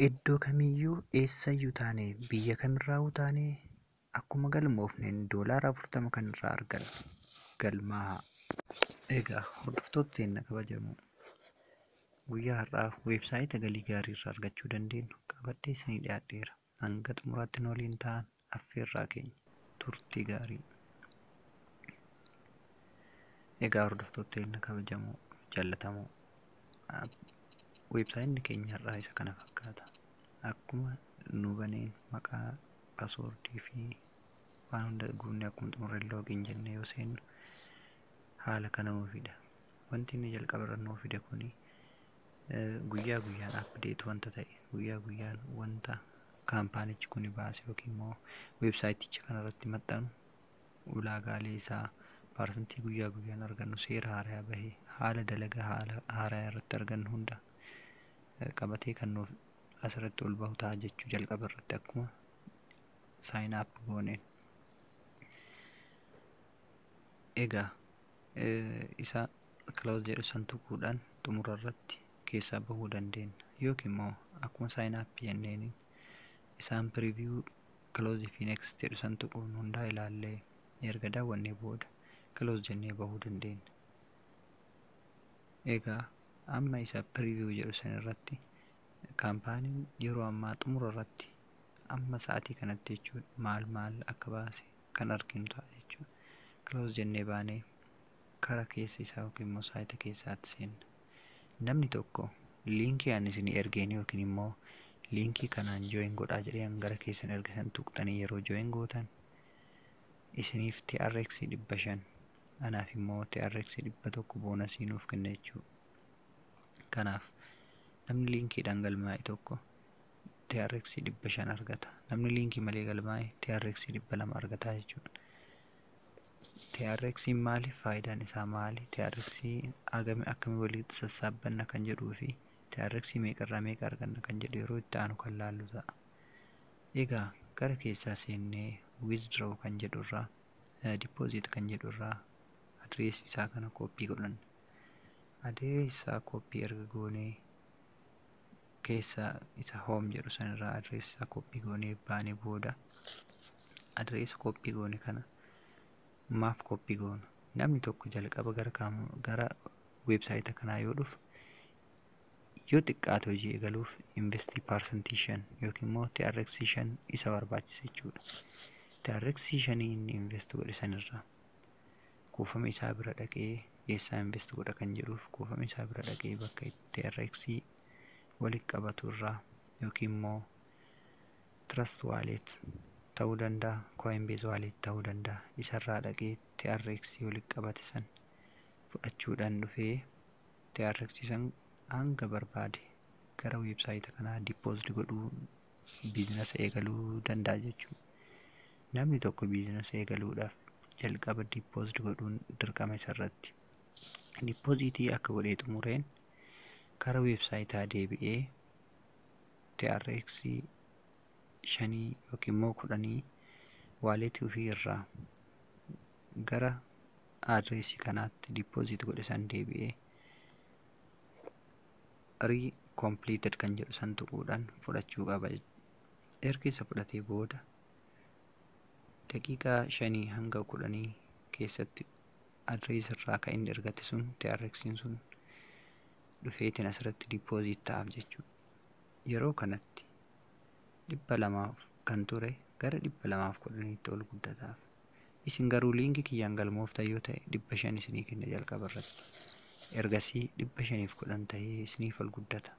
Iddoo kamiyyuu, eessayyuu taane, biyya kamirraa'uu taane, akkuma galmoofneen $40 kan irraa argannu galmaa'a. Egaa hordoftoota keenya kabajamoo, guyyaa har'aa weebsaayita galii gaarii irraa argachuu dandeenyu qabadhee isinii dhiyaadheera. Hanga xumuraatti nu waliin ta'an affeerraa keenya, turtii gaarii. Egaa hordoftoota keenya kabajamoo, jaallatamoo, weebsaayitni keenya har'aa isa kana fakkaata. Akkuma nu baneen maqaa, paaswoordii fi waan hunda guunnee akkuma xumurre login jennee yoo seennu haala kana nuu fida. Wanti inni jalqaba irra nuu fide kuni guyyaa guyyaan update wanta ta'e, guyyaa guyyaan wanta kaampaanichi kuni baase yookiin immoo weebsaayiticha kanarratti maxxanu, ulaagaalee isaa, paarsantii guyyaa guyyaan argannu, seera haaraa bahe, haala dalagaa haala haaraa irratti argannu hunda qabatee kan nuuf asirratti ol bahu ta'a jechuu jalqaba irratti akkuma sign up gooneen. Egaa isa close jedhu san tuquudhaan xumura irratti keessaa bahuu dandeenya, yookiin immoo akkuma sign up jenneen isaan preview, close fi next jedhu san tuquun hundaa ilaallee erga daawwannee booda close jennee bahuu dandeenya. Egaa amma isa preview jedhu san irratti kaampaaniin yeroo ammaa xumura irratti amma sa'aatii kanatti jechuudha maal maal akka baase kan arginu ta'a jechuudha. Close jennee baanee kara keessa isaa yookiin immoo saayita keessaatti seenna. Namni tokko liinkii ani isinii ergeen yookiin immoo liinkii kanaan join godhaa jedhee gara keessan erga san tuqxanii yeroo join gootan isiniif TRX 500, anaaf immoo TRX 100 boonasii nuuf kenna jechuudha. Kanaaf namni liinkiidhaan galmaa'e tokko TRX 500 argata. Namni liinkii malee galmaa'e TRX 200 argata jechuudha. TRX maali? Faayidaan isaa maali? TRX agami akkamii walitti sassaabbanna kan jedhuu fi TRX meeqarraa meeqa arganna kan jedhu yeroo itti aanu kan laallu ta'a. Egaa gara keessaa seennee withdraw kan jedhu irraa, deposit kan jedhu irraa adreesii isaa kana kooppii godhanna. Adreesii isaa kooppii erga goonee keessa isa home jedhu sanirraa adreesii isaa kooppii goonee baanee booda, adreesa kooppii goone kana maaf kooppii goona? Namni tokko jalqaba gara weebsaayita kanaa yoo dhufu, yoo xiqqaate hojii eegaluuf investii 5% yookiin immoo TRX 5 isa barbaachisa jechuudha. TRX 5 inni invest godhe sanirraa kuufama isaa bira dhaqee, eessaa invest godha kan jedhuuf, kuufama isaa bira dhaqee bakka TRX walitti qabatu irraa yookiin immoo Trust Wallet ta'uu danda'a, Coinbase Wallet ta'uu danda'a. Isarraa dhaqee TRX walitti qabate san fudhachuudhaan dhufee TRX san hanga barbaade gara weebsaayita kanaa deposit godhuu biizinasa eegaluu danda'a jechuudha. Namni tokko biizinasa eegaluudhaaf jalqaba deposit godhuun dirqama isarratti. Dippoozitii akka godhee xumureen gara weebsaayitaa deebi'ee TRX 5 yookiin immoo 10 waaleetii ofii irraa gara adreesii kanaatti deposit godhe san deebi'ee re-completed kan jedhu san tuquudhaan fudhachuu qaba. Erga isa fudhatee booda daqiiqaa 5 hanga 10 keessatti adreesii irraa kan inni ergate sun TRX'n sun dhufeetiin asirratti deposit ta'aaf jechuudha. Yeroo kanatti 200 kan ture gara 210tti ol guddataaf. Isin garuu liinkii kiyyaan galmooftan yoo ta'e 500 isinii kenna jalqaba irratti. Ergasii 510 ta'ee isiniif ol guddata.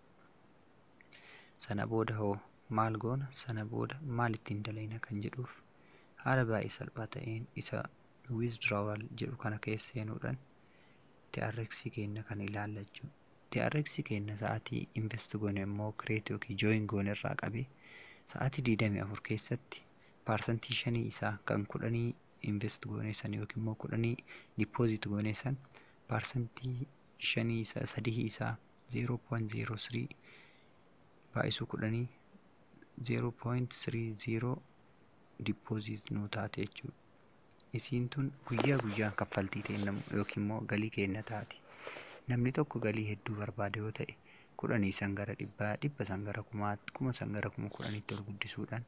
Sana booda hoo maal goona? Sana booda maal ittiin dalayna kan jedhuuf haala baay'ee salphaa ta'een isa withdrawal jedhu kana keessa seenuudhaan TRX keenya kana ilaalla jechuudha. TRX keenya sa'aatii invest goone immoo create yookiin join goone irraa qabee sa'aatii 24 keessatti 5% isaa kan 10 invest goone san yookiin immoo 10 deposit goone san 5% isaa, 3 isaa, 0.03 baay'isuu 10, 0.30 deposit nuu taate jechuudha. Isiin tun guyyaa guyyaan kaffaltii teenna yookiin immoo galii keenya taati. Namni tokko galii hedduu barbaada yoo ta'e 10 san gara 100, 100 san gara 1000, 1000 san gara 10,000tti ol guddisuudhaan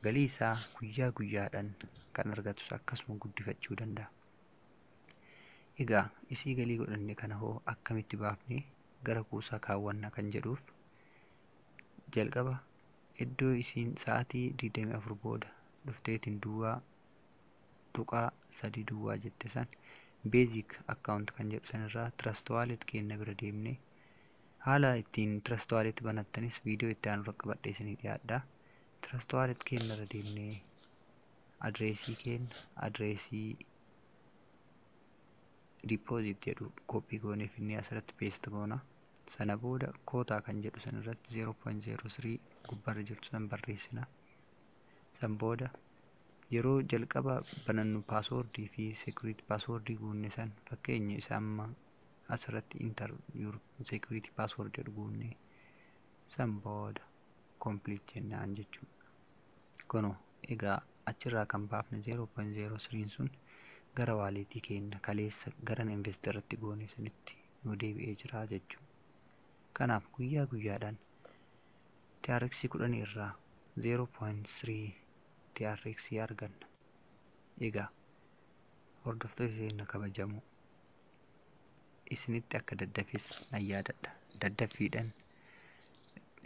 galii isaa guyyaa guyyaadhaan kan argatus akkasuma guddifachuu danda'a. Egaa isii galii godhanne kana hoo akkamitti baafnee gara kuusaa kaawwanna kan jedhuuf jalqaba iddoo isiin sa'aatii 24 booda dhufteetiin duwwaa tuqaa 3 duwwaa jette san basic account kan jedhu sanirraa Trust Wallet keenya bira deemnee haala ittiin Trust Wallet banattanis viidiyoo itti aanu irra qabadhee isinii dhiyaadha. Trust Wallet keenya irra deemnee adreesii keenya adreesii deposit jedhu copy goonee finnee asirratti paste goona. Sana booda quota kan jedhu san irratti 0.03 gubbaarra jirtu san barreessina. San booda yeroo jalqaba banannu passwordii fi security passwordii guunne san fakkeenya isa amma asirratti enter your security password jedhu guunne san booda complete jennaan jechuudha. Kunoo egaa achirraa kan baafne 0.03 sun gara walletii keenya kaleessa gara invest irratti goone sanitti nu deebi'ee jira jechuudha. Kanaaf guyyaa guyyaadhaan TRX 10 irraa 0.3 TRX arganna. Egaa hordoftoota keenya kabajamoo, isinitti akka daddafes nan yaadadha. Daddaffiidhaan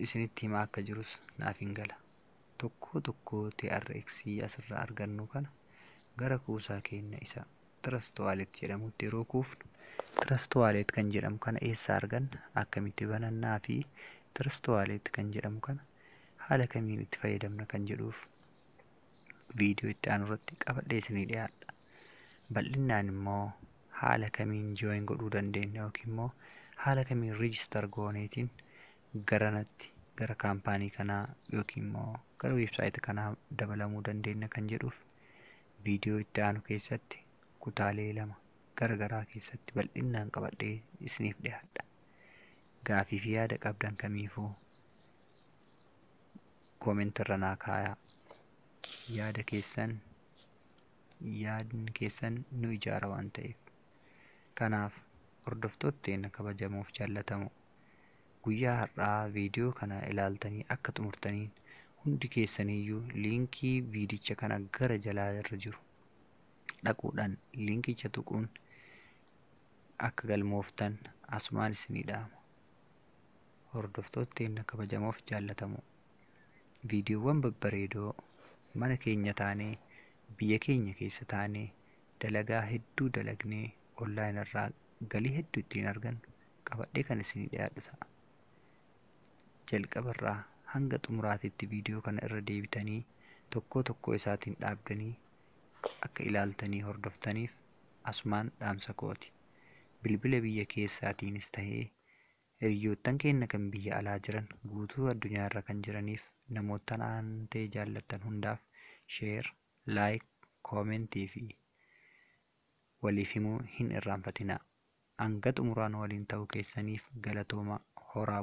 isinitti himaa akka jirus naaf hin gala. Tokkoo tokkoo TRX asirraa argannu kana gara kuusaa keenya isa Trust Wallet jedhamutti yeroo kuufnu, Trust Wallet kan jedhamu kana eessa arganna, akkamitti banannaa fi Trust Wallet kan jedhamu kana haala kamiin itti fayyadamna kan jedhuuf viidiyoo itti aanu irratti qabadhee isinii dhiyaadha. Bal'inaan immoo haala kamiin join godhuu dandeenya yookiin immoo haala kamiin register gooneetiin garanatti gara kaampaanii kanaa yookiin immoo gara website kanaa dabalamuu dandeenya kan jedhuuf viidiyoo itti aanu keessatti kutaalee lama gara garaa keessatti bal'inaan qabadhee isiniif dhiyaadha. Gaafii fi yaada qabdan kamiifuu comment irra naa kaayaa. Yaada keessan, yaadni keessan nu ijaara waan ta'eef. Kanaaf hordoftoota teenya kabajamoof jaallatamoo, guyyaa har'aa viidiyoo kana ilaaltanii akka xumurtaniin hundi keessaniyyuu liinkii viidicha kana gara jalaa irra jiru dhaquudhaan liinkicha tuquun akka galmooftan asumaan isinii dhaama. Hordoftoota teenya kabajamoof jaallatamoo, viidiyoowwan babbareedoo mana keenya taanee, biyya keenya keessa taanee, dalagaa hedduu dalagnee online irraa galii hedduu ittiin argannu qabadhee kan isinii dhiyaadhu ta'a. Jalqabarraa hanga xumuraatitti viidiyoo kana irra deebitanii tokkoo tokkoo isaatiin dhaabdanii akka ilaaltanii hordoftaniif asumaan dhaamsa kooti. Bilbila biyya keessaatiinis tahee hiriyoottan keenya kan biyya alaa jiran, guutuu addunyaa irra kan jiraniif namoota aantee jaallattan hundaaf share, like, commentii fi waliif himuu hin irraanfatinaa. Hanga xumuraan waliin ta'uu keessaniif galatooma, horaa.